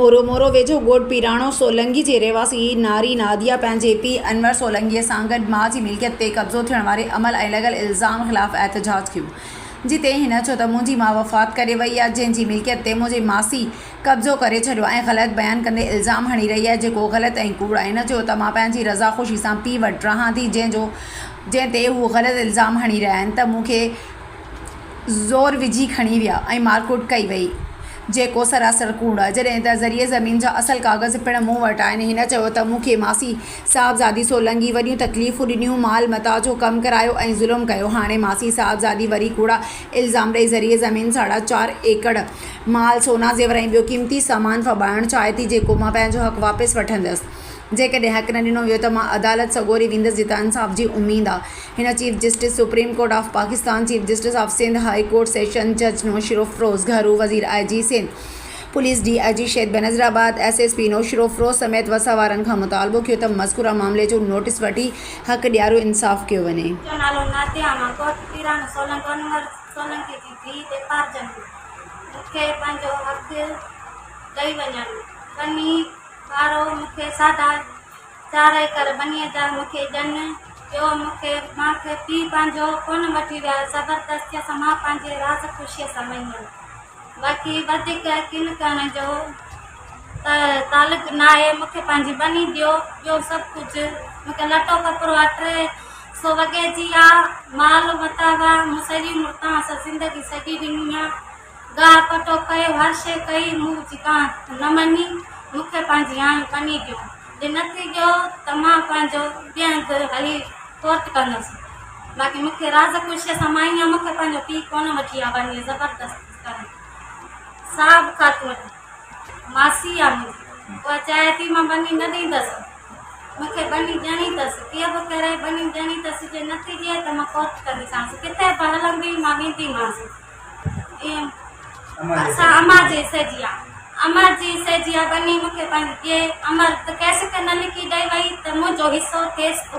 مورو، مورو ويجهو ڳوٺ پيراڻو سولنگي جي رهواسي ناري ناديه پنهنجي پيء انور سولنگيء سان گڏ ماء جي ملڪيت تي قبضو ٿيڻ واري عمل ۽ لڳل الزام خلاف احتجاج ڪيو جتي هن چيو ته منهنجي ماء وفات ڪري وئي آهي جنهن جي ملڪيت تي منهنجي ماسي قبضو ڪري ڇڏيو ۽ غلط بيان ڪندي الزام هڻي رهي آهي جيڪو غلط ۽ ڪوڙ آهي هن چيو ته مان پنهنجي رضا خوشي سان پيء وٽ رهان ٿي جنهن جو جنهن تي هو غلط الزام هڻي رهيا آهن ته مون کي زور وجهي کڻي ويا ۽ مارڪٽ ڪئي وئي، جيڪو سراسر ڪوڙ آهي، جڏهن ته زرعي زمين جا اصل ڪاغذ پڻ مون وٽ آهن. هن چيو ته مون کي ماسي صاحبزادي سولنگي وڏيون تڪليفون ڏنيون، مال متاع جو ڪم ڪرايو ۽ ظلم ڪيو، هاڻي ماسي صاحبزادي وري ڪوڙا الزام ڏئي زرعي زمين ساڍا چار ايڪڙ مال، سونا زيور ۽ ٻيو قيمتي سامان ڦٻائڻ چاهي ٿي، جيڪو مان پنهنجو حق واپس وٺندس. جيڪڏهن حق نه ڏنو ويو ته مان عدالت سڳوري ويندس جتان انصاف جي اميد آ. هن chief justice supreme court of Pakistan, chief justice of Sindh high court, session جج نوشهروفيروز، گهرو وزير، I G Sindh police, D I G Shaheed Benazirabad, S S P Naushahro Feroze سميت وس وارن کان مطالبو ڪيو ته مذڪوره معاملي جو نوٽيس وٺي حق ڏياريو انصاف ڪيو وڃي. منهنجو نالو ناديه مان ڳوٺ پيراڻو سولنگي انور سولنگي جي ڌيء ڏيپارجن مون کي پنهنجو حق ڏئي وڃن ٻني وارو مون کي ساڍا چار ايڪڙ ٻنيء جا مون کي ڏن. ٻيو مون کي مان کي پيء پنهنجو ڪونه وٺي ويا. زبردستيء سان مان پنهنجي راز خوشيء سان وئي هيم. باقي وڌيڪ ڪن ڪرڻ جو ته تعلق ناهي. مون کي پنهنجي ٻني ڏيو، ٻيو سڀ ڪجهه مون کي لٽو ڪپڙو آ، 300 وڳي جي آ، مال متاع آ، مون سڄي عمر توهان سان زندگي سڄي ڏني آ. گاهه پٽو ڪيو، هر شيء ڪئي، مون جي ڪانه نه مڃي، مون کي پنهنجي آئين ٻني ڏيو، جي نه ٿي ڏيو ته مان پنهنجو ٻئي هنڌ هلي ڪورٽ ڪندس، باقي مون کي راز خوشيء سان مان آئي آهيان، مون کي پنهنجو پيء ڪونه وٺي آيو آهي زبردستي ڪري. صاحب خاتون ماسي آ منهنجي، اها چاهي ٿي مان ٻني نه ڏيندس، مون کي ٻني ڏيڻي اٿس، ڪيئن به ڪري ٻني ڏيڻي اٿس، جي نه ٿي ڏئي ته مان ڪورٽ ڪنديسانس، ڪٿي به هلندي مان وينديمانس. اسان امان جي حصي جي آ امر جي حصي جي آ ٻني مون کي پنهنجي ڏي امر ته ڪيس کي نه لکي ڏئي وئي ته منهنجو حصو ٿيس ٿو.